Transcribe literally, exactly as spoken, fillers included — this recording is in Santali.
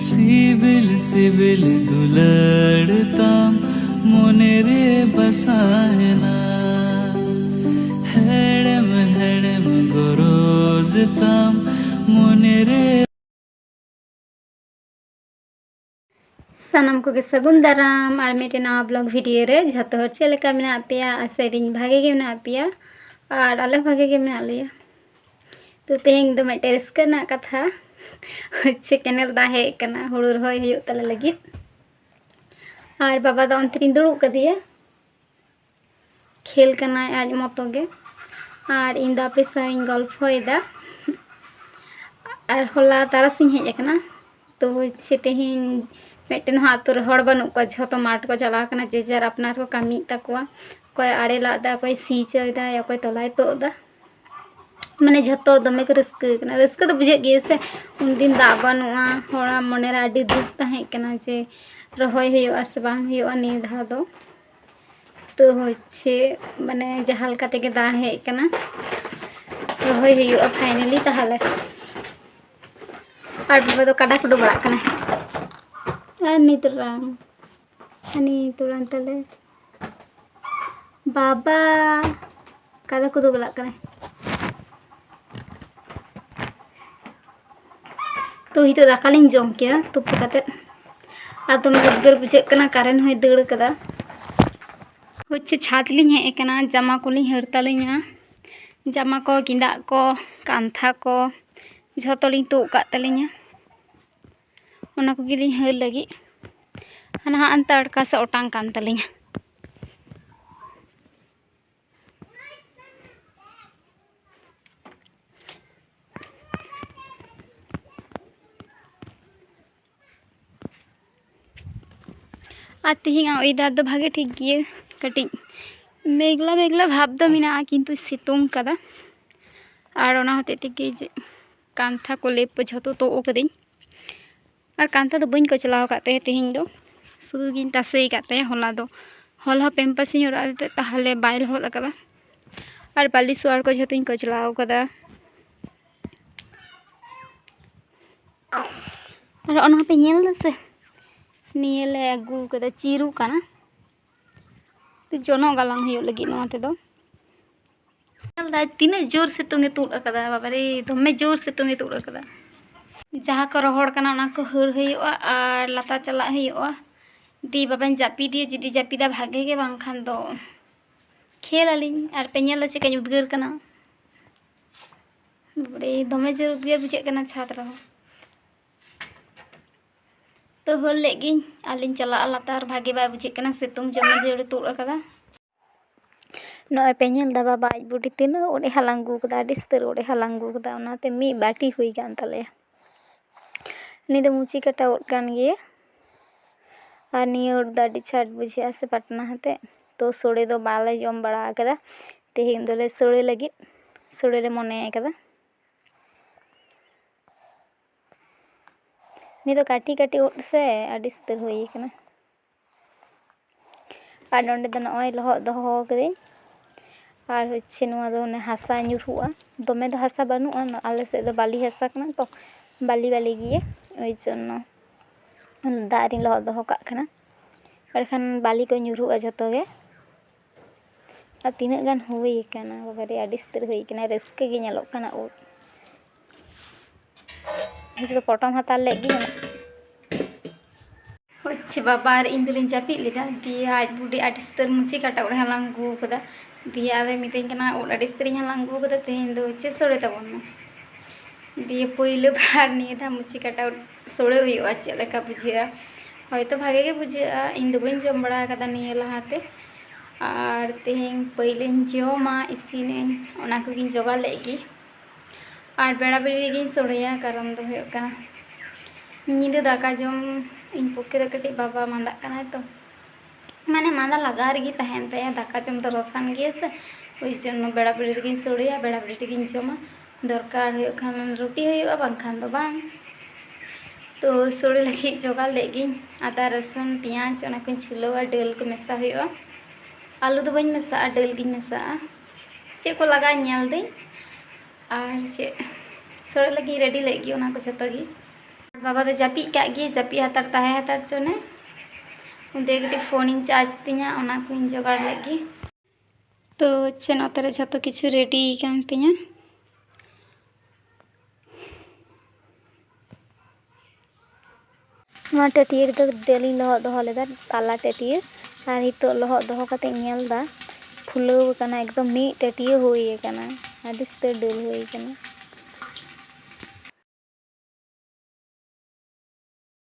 ᱥᱤᱵᱤᱞ ᱥᱤᱵᱤᱞ ᱫᱩᱞᱟᱹᱲ ᱛᱟᱢ ᱢᱚᱱᱮ ᱨᱮ ᱵᱟᱥᱟᱭᱮᱱᱟ, ᱦᱮᱲᱮᱢ ᱦᱮᱲᱮᱢ ᱜᱚᱨᱚᱡᱽ ᱛᱟᱢ ᱢᱚᱱᱮ ᱨᱮ᱾ ᱥᱟᱱᱟᱢ ᱠᱚᱜᱮ ᱥᱟᱹᱜᱩᱱ ᱫᱟᱨᱟᱢ ᱟᱨ ᱢᱤᱫᱴᱮᱱ ᱱᱟᱣᱟ ᱵᱞᱚᱜ ᱵᱷᱤᱰᱤᱭᱳ ᱨᱮ᱾ ᱡᱷᱚᱛᱚ ᱦᱚᱲ ᱪᱮᱫ ᱞᱮᱠᱟ ᱢᱮᱱᱟᱜ ᱯᱮᱭᱟ? ᱟᱥᱟᱭᱫᱟᱹᱧ ᱵᱷᱟᱜᱮ ᱜᱮ ᱢᱮᱱᱟᱜ ᱯᱮᱭᱟ ᱟᱨ ᱟᱞᱮ ᱦᱚᱸ ᱵᱷᱟᱜᱮ ᱜᱮ ᱢᱮᱱᱟᱜ ᱞᱮᱭᱟ᱾ ᱛᱚ, ᱛᱮᱦᱮᱧ ᱫᱚ ᱢᱤᱫᱴᱮᱱ ᱨᱟᱹᱥᱠᱟᱹ ᱨᱮᱱᱟᱜ ᱠᱟᱛᱷᱟ, ᱦᱚᱪᱪᱷᱮ ᱠᱮᱱᱮᱞ ᱫᱟᱜ ᱦᱮᱡ ᱟᱠᱟᱱᱟ, ᱦᱩᱲᱩ ᱨᱚᱦᱚᱭ ᱦᱩᱭᱩᱜ ᱛᱟᱞᱮ ᱞᱟᱹᱜᱤᱫ᱾ ᱟᱨ ᱵᱟᱵᱟ ᱫᱚ ᱚᱱᱛᱮ ᱨᱤᱧ ᱫᱩᱲᱩᱵ ᱠᱟᱫᱮᱭᱟ, ᱠᱷᱮᱞ ᱠᱟᱱᱟᱭ ᱟᱡ ᱢᱚᱛᱚ ᱜᱮ᱾ ᱟᱨ ᱤᱧ ᱫᱚ ᱟᱯᱮ ᱥᱟᱶ ᱤᱧ ᱜᱚᱞᱯᱷᱚᱭᱮᱫᱟ᱾ ᱟᱨ ᱦᱚᱞᱟ ᱛᱟᱨᱟᱥᱤᱧ ᱦᱮᱡ ᱟᱠᱟᱱᱟ, ᱛᱚ ᱦᱚᱪᱪᱷᱮ ᱛᱮᱦᱮᱧ ᱢᱤᱫᱴᱮᱱ ᱦᱚᱸ ᱟᱛᱳ ᱨᱮ ᱦᱚᱲ ᱵᱟᱹᱱᱩᱜ ᱠᱚᱣᱟ, ᱡᱷᱚᱛᱚ ᱢᱟᱴᱷ ᱠᱚ ᱪᱟᱞᱟᱣ ᱠᱟᱱᱟ, ᱡᱮ ᱡᱟᱨ ᱟᱯᱱᱟᱨ ᱠᱚ ᱠᱟᱹᱢᱤᱭᱮᱫ ᱛᱟᱠᱚᱣᱟ᱾ ᱚᱠᱚᱭ ᱟᱲᱮ ᱞᱟᱜ ᱮᱫᱟ, ᱚᱠᱚᱭ ᱥᱤ ᱦᱚᱪᱚᱭᱮᱫᱟᱭ, ᱚᱠᱚᱭ ᱛᱚᱞᱟᱭ ᱛᱩᱫ ᱮᱫᱟ᱾ ᱢᱟᱱᱮ ᱡᱷᱚᱛᱚ ᱫᱚᱢᱮ ᱠᱚ ᱨᱟᱹᱥᱠᱟᱹ ᱠᱟᱱᱟ᱾ ᱨᱟᱹᱥᱠᱟᱹ ᱫᱚ ᱵᱩᱡᱷᱟᱹᱜ ᱜᱮᱭᱟ ᱥᱮ, ᱩᱱᱫᱤᱱ ᱫᱟᱜ ᱵᱟᱹᱱᱩᱜᱼᱟ, ᱦᱚᱲᱟᱜ ᱢᱚᱱᱮᱨᱮ ᱟᱹᱰᱤ ᱫᱩᱠ ᱛᱟᱦᱮᱸ ᱠᱟᱱᱟ ᱡᱮ ᱨᱚᱦᱚᱭ ᱦᱩᱭᱩᱜᱼᱟ ᱥᱮ ᱵᱟᱝ ᱦᱩᱭᱩᱜᱼᱟ ᱱᱤᱭᱟᱹ ᱫᱷᱟᱣ ᱫᱚ᱾ ᱛᱚ ᱦᱚᱪᱪᱷᱮ, ᱢᱟᱱᱮ ᱡᱟᱦᱟᱸ ᱞᱮᱠᱟ ᱛᱮᱜᱮ ᱫᱟᱜ ᱦᱮᱡ ᱠᱟᱱᱟ, ᱨᱚᱦᱚᱭ ᱦᱩᱭᱩᱜᱼᱟ finally ᱛᱟᱦᱚᱞᱮ᱾ ᱟᱨ ᱵᱟᱵᱟ ᱫᱚ ᱠᱟᱰᱟ ᱠᱚ ᱰᱚᱵᱟᱲᱟᱜ ᱠᱟᱱᱟ᱾ ᱟᱨ ᱱᱤᱛ ᱨᱟᱝ, ᱟᱨ ᱱᱤᱛ ᱨᱟᱝ ᱛᱟᱞᱮ ᱵᱟᱵᱟ ᱠᱟᱰᱟ ᱠᱚ ᱰᱚᱵᱟᱲᱟᱜ ᱠᱟᱱᱟ᱾ ᱛᱚ, ᱱᱤᱛᱚᱜ ᱫᱟᱠᱟ ᱞᱤᱧ ᱡᱚᱢ ᱠᱮᱫᱟ ᱛᱩᱯᱩ ᱠᱟᱛᱮᱫ᱾ ᱟᱨ ᱫᱚᱢᱮ ᱩᱫᱽᱜᱟᱹᱨ ᱵᱩᱡᱷᱟᱹᱜ ᱠᱟᱱᱟ, ᱠᱟᱨᱮᱱᱴ ᱦᱚᱸᱭ ᱫᱟᱹᱲ ᱠᱟᱫᱟ᱾ ᱦᱚᱪᱪᱷᱮ ᱪᱷᱟᱫᱽ ᱞᱤᱧ ᱦᱮᱡ ᱟᱠᱟᱱᱟ, ᱡᱟᱢᱟ ᱠᱚᱞᱤᱧ ᱦᱟᱹᱨ ᱛᱟᱹᱞᱤᱧᱟ᱾ ᱡᱟᱢᱟ ᱠᱚ, ᱜᱮᱸᱫᱟᱜ ᱠᱚ, ᱠᱟᱱᱛᱷᱟ ᱠᱚ, ᱡᱷᱚᱛᱚ ᱞᱤᱧ ᱛᱩᱫ ᱠᱟᱜ ᱛᱟᱹᱞᱤᱧᱟ᱾ ᱚᱱᱟ ᱠᱚᱜᱮ ᱞᱤᱧ ᱦᱟᱹᱨ ᱞᱟᱹᱜᱤᱫ᱾ ᱦᱟᱱᱟ ᱦᱟᱸᱜ ᱚᱱᱛᱮ ᱟᱲᱠᱟ ᱥᱮᱫ ᱚᱴᱟᱝ ᱠᱟᱱ ᱛᱟᱹᱞᱤᱧᱟ᱾ ᱟᱨ ᱛᱮᱦᱮᱧᱟᱜ weather ᱫᱚ ᱵᱷᱟᱜᱮ ᱴᱷᱤᱠ ᱜᱮᱭᱟ, ᱠᱟᱹᱴᱤᱡ ᱢᱮᱜᱷᱞᱟ ᱢᱮᱜᱷᱞᱟ ᱵᱷᱟᱵᱽ ᱫᱚ ᱢᱮᱱᱟᱜᱼᱟ, ᱠᱤᱱᱛᱩ ᱥᱤᱛᱩᱝ ᱠᱟᱫᱟ᱾ ᱟᱨ ᱚᱱᱟ ᱦᱚᱛᱮᱡ ᱛᱮᱜᱮ ᱡᱮ ᱠᱟᱱᱛᱷᱟ ᱠᱚ, ᱞᱮᱯ ᱠᱚ ᱡᱷᱚᱛᱚ ᱛᱩᱫ ᱠᱟᱹᱫᱟᱹᱧ᱾ ᱟᱨ ᱠᱟᱱᱛᱷᱟ ᱫᱚ ᱵᱟᱹᱧ ᱠᱚᱪᱞᱟᱣ ᱟᱠᱟᱫ ᱛᱟᱭᱟ ᱛᱮᱦᱮᱧ ᱫᱚ, ᱥᱩᱫᱷᱩ ᱜᱤᱧ ᱛᱟᱥᱮ ᱟᱠᱟᱫ ᱛᱟᱭᱟ ᱦᱚᱞᱟ ᱫᱚ᱾ ᱦᱚᱞᱟ ᱦᱚᱸ ᱯᱮᱢᱯᱟᱥ ᱤᱧ ᱚᱨ ᱟᱫᱮ ᱛᱮ, ᱛᱟᱦᱚᱞᱮ ᱵᱟᱭ ᱞᱚᱦᱚᱫ ᱟᱠᱟᱫᱟ᱾ ᱟᱨ ᱵᱟᱹᱞᱤ ᱥᱚᱣᱟᱨ ᱠᱚ ᱡᱷᱚᱛᱚᱧ ᱠᱚᱪᱞᱟᱣ ᱟᱠᱟᱫᱟ᱾ ᱟᱨ ᱚᱱᱟ ᱯᱮ ᱧᱮᱞ ᱫᱟ ᱥᱮ, ᱱᱤᱭᱟᱹ ᱞᱮ ᱟᱹᱜᱩ ᱠᱟᱫᱟ, ᱪᱤᱨᱩ ᱠᱟᱱᱟ᱾ ᱛᱚ ᱡᱚᱱᱚᱜ ᱜᱟᱞᱟᱝ ᱦᱩᱭᱩᱜ ᱞᱟᱹᱜᱤᱫ ᱱᱚᱣᱟ ᱛᱮᱫᱚ᱾ ᱧᱮᱞ ᱫᱟᱭ ᱛᱤᱱᱟᱹᱜ ᱡᱳᱨ ᱥᱤᱛᱩᱝ ᱮ ᱛᱩᱫ ᱟᱠᱟᱫᱟ, ᱵᱟᱵᱟᱨᱮ, ᱫᱚᱢᱮ ᱡᱳᱨ ᱥᱤᱛᱩᱝ ᱮ ᱛᱩᱫ ᱟᱠᱟᱫᱟ᱾ ᱡᱟᱦᱟᱸ ᱠᱚ ᱨᱚᱦᱚᱲ ᱠᱟᱱᱟ ᱚᱱᱟ ᱠᱚ ᱦᱟᱹᱨ ᱦᱩᱭᱩᱜᱼᱟ ᱟᱨ ᱞᱟᱛᱟᱨ ᱪᱟᱞᱟᱜ ᱦᱩᱭᱩᱜᱼᱟ᱾ ᱫᱤ ᱵᱟᱵᱟᱧ ᱡᱟᱹᱯᱤᱫᱮᱭᱟ, ᱡᱩᱫᱤ ᱡᱟᱹᱯᱤᱫᱟ ᱵᱷᱟᱜᱮ ᱜᱮ, ᱵᱟᱝᱠᱷᱟᱱ ᱫᱚ ᱠᱷᱮᱞ ᱟᱹᱞᱤᱧ᱾ ᱟᱨ ᱯᱮ ᱧᱮᱞ ᱫᱟ ᱪᱮᱫᱠᱟᱧ ᱩᱫᱽᱜᱟᱹᱨ ᱠᱟᱱᱟ, ᱵᱟᱵᱟᱨᱮ, ᱫᱚᱢᱮ ᱡᱳᱨ ᱩᱫᱽᱜᱟᱹᱨ ᱵᱩᱡᱷᱟᱹᱜ ᱠᱟᱱᱟ ᱪᱷᱟᱫᱽ ᱨᱮᱦᱚᱸ᱾ ᱛᱚ ᱦᱟᱹᱨ ᱞᱮᱫ ᱜᱤᱧ, ᱟᱨᱞᱤᱧ ᱪᱟᱞᱟᱜᱼᱟ ᱞᱟᱛᱟᱨ, ᱵᱷᱟᱜᱮ ᱵᱟᱭ ᱵᱩᱡᱷᱟᱹᱜ ᱠᱟᱱᱟ, ᱥᱤᱛᱩᱝ ᱡᱚᱢᱮ ᱡᱳᱨᱮ ᱛᱩᱫ ᱟᱠᱟᱫᱟ᱾ ᱱᱚᱜᱼᱚᱭ ᱯᱮ ᱧᱮᱞ ᱫᱟ ᱵᱟᱵᱟ ᱟᱡ ᱵᱩᱰᱷᱤ ᱛᱤᱱᱟᱹᱜ ᱩᱫ ᱮ ᱦᱟᱞᱟᱝ ᱟᱹᱜᱩ ᱠᱟᱫᱟ, ᱟᱹᱰᱤ ᱩᱥᱛᱟᱹᱨ ᱩᱫ ᱮ ᱦᱟᱞᱟᱝ ᱟᱹᱜᱩ ᱠᱟᱫᱟ, ᱚᱱᱟᱛᱮ ᱢᱤᱫ ᱵᱟᱹᱴᱤ ᱦᱩᱭ ᱠᱟᱱ ᱛᱟᱞᱮᱭᱟ᱾ ᱱᱤᱭᱟᱹ ᱫᱚ ᱢᱩᱪᱤ ᱠᱟᱴᱟ ᱩᱫ ᱠᱟᱱ ᱜᱮᱭᱟ᱾ ᱟᱨ ᱱᱤᱭᱟᱹ ᱩᱫ ᱫᱚ ᱟᱹᱰᱤ ᱪᱷᱟᱴ ᱵᱩᱡᱷᱟᱹᱜᱼᱟ ᱥᱮ ᱯᱟᱴᱱᱟ ᱟᱛᱮᱫ᱾ ᱛᱚ ᱥᱳᱲᱮ ᱫᱚ ᱵᱟᱞᱮ ᱡᱚᱢ ᱵᱟᱲᱟ ᱟᱠᱟᱫᱟ, ᱛᱮᱦᱮᱧ ᱫᱚᱞᱮ ᱥᱳᱲᱮ ᱞᱟᱹᱜᱤᱫ, ᱥᱳᱲᱮ ᱞᱮ ᱢᱚᱱᱮ ᱟᱠᱟᱫᱟ᱾ ᱱᱤᱭᱟᱹ ᱫᱚ ᱠᱟᱹᱴᱤᱡ ᱠᱟᱹᱴᱤᱡ ᱩᱫ ᱥᱮ, ᱟᱹᱰᱤ ᱩᱥᱛᱟᱹᱨ ᱦᱩᱭ ᱠᱟᱱᱟ᱾ ᱟᱨ ᱱᱚᱸᱰᱮ ᱫᱚ ᱱᱚᱜᱼᱚᱭ ᱞᱚᱦᱚᱫ ᱫᱚᱦᱚ ᱠᱟᱹᱫᱟᱹᱧ᱾ ᱟᱨ ᱦᱚᱪᱪᱷᱮ ᱱᱚᱣᱟ ᱫᱚ ᱚᱱᱮ ᱦᱟᱥᱟ ᱧᱩᱨᱦᱩᱜᱼᱟ, ᱫᱚᱢᱮ ᱫᱚ ᱦᱟᱥᱟ ᱵᱟᱹᱱᱩᱜᱼᱟ, ᱟᱞᱮ ᱥᱮᱫ ᱫᱚ ᱵᱟᱹᱞᱤ ᱦᱟᱥᱟ ᱠᱟᱱᱟ ᱛᱚ, ᱵᱟᱹᱞᱤ ᱵᱟᱹᱞᱤ ᱜᱮᱭᱟ, ᱳᱭ ᱡᱚᱱᱱᱚ ᱫᱟᱜ ᱨᱤᱧ ᱞᱚᱦᱚᱫ ᱫᱚᱦᱚ ᱠᱟᱜ ᱠᱟᱱᱟ, ᱵᱟᱠᱷᱟᱱ ᱵᱟᱹᱞᱤ ᱠᱚ ᱧᱩᱨᱦᱩᱜᱼᱟ ᱡᱷᱚᱛᱚ ᱜᱮ᱾ ᱟᱨ ᱛᱤᱱᱟᱹᱜ ᱜᱟᱱ ᱦᱩᱭ ᱠᱟᱱᱟ, ᱵᱟᱵᱟᱨᱮ, ᱟᱹᱰᱤ ᱩᱥᱛᱟᱹᱨ ᱦᱩᱭ ᱠᱟᱱᱟ, ᱨᱟᱹᱥᱠᱟᱹ ᱜᱮ ᱧᱮᱞᱚᱜ ᱠᱟᱱᱟ ᱩᱫ᱾ ᱱᱤᱛᱚᱜ ᱫᱚ ᱯᱚᱴᱚᱢ ᱦᱟᱛᱟᱲ ᱞᱮᱫ ᱜᱤᱧ᱾ ᱦᱚᱪᱪᱷᱮ ᱵᱟᱵᱟ ᱟᱨ ᱤᱧ ᱫᱚᱞᱤᱧ ᱡᱟᱹᱯᱤᱫ ᱞᱮᱫᱟ, ᱫᱤᱭᱮ ᱟᱡ ᱵᱩᱰᱤ ᱟᱹᱰᱤ ᱩᱥᱛᱟᱹᱨ ᱢᱩᱪᱤ ᱠᱟᱴᱟ ᱩᱫ ᱮ ᱦᱟᱞᱟᱝ ᱟᱹᱜᱩ ᱠᱟᱫᱟ᱾ ᱫᱤᱭᱮ ᱟᱫᱚᱭ ᱢᱤᱛᱟᱹᱧ ᱠᱟᱱᱟ, "ᱩᱫ ᱟᱹᱰᱤ ᱩᱥᱛᱟᱹᱨᱤᱧ ᱦᱟᱞᱟᱝ ᱟᱹᱜᱩ ᱠᱟᱫᱟ, ᱛᱮᱦᱮᱧ ᱫᱚ ᱪᱮᱫ ᱥᱳᱲᱮ ᱛᱟᱵᱚᱱ ᱢᱮ?" ᱫᱤᱭᱮ ᱯᱳᱭᱞᱳ ᱵᱟᱨ ᱱᱤᱭᱟᱹ ᱫᱷᱟᱣ ᱢᱩᱪᱤ ᱠᱟᱴᱟ ᱩᱫ ᱥᱳᱲᱮ ᱦᱩᱭᱩᱜᱼᱟ, ᱪᱮᱫ ᱞᱮᱠᱟ ᱵᱩᱡᱷᱟᱹᱜᱼᱟ? ᱦᱚᱭᱛᱳ ᱵᱷᱟᱜᱮ ᱜᱮ ᱵᱩᱡᱷᱟᱹᱜᱼᱟ, ᱤᱧ ᱫᱚ ᱵᱟᱹᱧ ᱡᱚᱢ ᱵᱟᱲᱟ ᱟᱠᱟᱫᱟ ᱱᱤᱭᱟᱹ ᱞᱟᱦᱟᱛᱮ᱾ ᱟᱨ ᱛᱮᱦᱮᱧ ᱯᱟᱹᱭᱞᱟᱹᱧ ᱡᱚᱢᱟ, ᱤᱥᱤᱱᱟᱹᱧ, ᱚᱱᱟ ᱠᱚᱜᱮᱧ ᱡᱚᱜᱟᱲ ᱞᱮᱫ ᱜᱮ᱾ ᱟᱨ ᱵᱮᱲᱟ ᱵᱮᱲᱤ ᱨᱮᱜᱮᱧ ᱥᱳᱲᱮᱭᱟ, ᱠᱟᱨᱚᱱ ᱫᱚ ᱦᱩᱭᱩᱜ ᱠᱟᱱᱟ ᱧᱤᱫᱟᱹ ᱫᱟᱠᱟ ᱡᱚᱢ ᱤᱧ ᱯᱚᱠᱠᱷᱮ ᱫᱚ ᱠᱟᱹᱴᱤᱡ ᱵᱟᱵᱟ ᱢᱟᱸᱫᱟᱜ ᱠᱟᱱᱟᱭ ᱛᱚ, ᱢᱟᱱᱮ ᱢᱟᱸᱫᱟ ᱞᱟᱜᱟᱣ ᱨᱮᱜᱮ ᱛᱟᱦᱮᱱ ᱛᱟᱭᱟ, ᱫᱟᱠᱟ ᱡᱚᱢ ᱫᱚ ᱨᱚᱥᱟᱱ ᱜᱮᱭᱟ ᱥᱮ, ᱳᱭ ᱡᱚᱱᱱᱚ ᱵᱮᱲᱟ ᱵᱮᱲᱤ ᱨᱮᱜᱮᱧ ᱥᱳᱲᱮᱭᱟ, ᱵᱮᱲᱟ ᱵᱮᱲᱤ ᱨᱮᱜᱮᱧ ᱡᱚᱢᱟ᱾ ᱫᱚᱨᱠᱟᱨ ᱦᱩᱭᱩᱜ ᱠᱷᱟᱱ ᱨᱩᱴᱤ ᱦᱩᱭᱩᱜᱼᱟ, ᱵᱟᱝᱠᱷᱟᱱ ᱫᱚ ᱵᱟᱝ᱾ ᱛᱚ ᱥᱳᱲᱮ ᱞᱟᱹᱜᱤᱫ ᱡᱚᱜᱟᱲ ᱞᱮᱫ ᱜᱤᱧ ᱟᱫᱟ, ᱨᱟᱹᱥᱩᱱ, ᱯᱮᱸᱭᱟᱡᱽ, ᱚᱱᱟ ᱠᱚᱧ ᱪᱷᱤᱞᱟᱹᱣᱟ, ᱫᱟᱹᱞ ᱠᱚ ᱢᱮᱥᱟ ᱦᱩᱭᱩᱜᱼᱟ᱾ ᱟᱹᱞᱩ ᱫᱚ ᱵᱟᱹᱧ ᱢᱮᱥᱟᱜᱼᱟ, ᱫᱟᱹᱞ ᱜᱤᱧ ᱢᱮᱥᱟᱜᱼᱟ᱾ ᱪᱮᱫ ᱠᱚ ᱞᱟᱜᱟᱜᱼᱟ ᱧᱮᱞ ᱫᱟᱹᱧ᱾ ᱟᱨ ᱪᱮᱫ, ᱥᱳᱲᱮ ᱞᱟᱹᱜᱤᱫ ᱤᱧ ᱨᱮᱰᱤ ᱞᱮᱫ ᱜᱮ ᱚᱱᱟ ᱠᱚ ᱡᱷᱚᱛᱚ ᱜᱮ᱾ ᱵᱟᱵᱟ ᱫᱚ ᱡᱟᱹᱯᱤᱫ ᱠᱟᱜ ᱜᱮ, ᱡᱟᱹᱯᱤᱫ ᱦᱟᱛᱟᱲ ᱛᱟᱦᱮᱸ ᱦᱟᱛᱟᱲ ᱪᱚᱱᱮ᱾ ᱩᱱᱛᱮ ᱠᱟᱹᱴᱤᱡ ᱯᱷᱳᱱᱤᱧ ᱪᱟᱨᱡᱽ ᱛᱤᱧᱟᱹ, ᱚᱱᱟ ᱠᱚᱧ ᱡᱚᱜᱟᱲ ᱞᱮᱫ ᱜᱮ᱾ ᱛᱚ ᱪᱮᱫ, ᱱᱚᱛᱮ ᱨᱮ ᱡᱷᱚᱛᱚ ᱠᱤᱪᱷᱩ ᱨᱮᱰᱤ ᱟᱠᱟᱱ ᱛᱤᱧᱟᱹ᱾ ᱱᱚᱣᱟ ᱴᱟᱹᱴᱭᱟᱹ ᱨᱮᱫᱚ ᱫᱟᱹᱞᱤᱧ ᱞᱚᱦᱚᱫ ᱫᱚᱦᱚ ᱞᱮᱫᱟ, ᱛᱟᱞᱟ ᱴᱟᱹᱴᱭᱟᱹ, ᱟᱨ ᱱᱤᱛᱚᱜ ᱞᱚᱦᱚᱫ ᱫᱚᱦᱚ ᱠᱟᱛᱮ ᱧᱮᱞ ᱮᱫᱟ, ᱯᱷᱩᱞᱟᱹᱣ ᱟᱠᱟᱱᱟ, ᱮᱠᱫᱚᱢ ᱢᱤᱫ ᱴᱟᱹᱴᱭᱟᱹ ᱦᱩᱭ ᱟᱠᱟᱱᱟ, ᱟᱹᱰᱤ ᱩᱥᱛᱟᱹᱨ ᱫᱟᱹᱞ ᱦᱩᱭ ᱟᱠᱟᱱᱟ᱾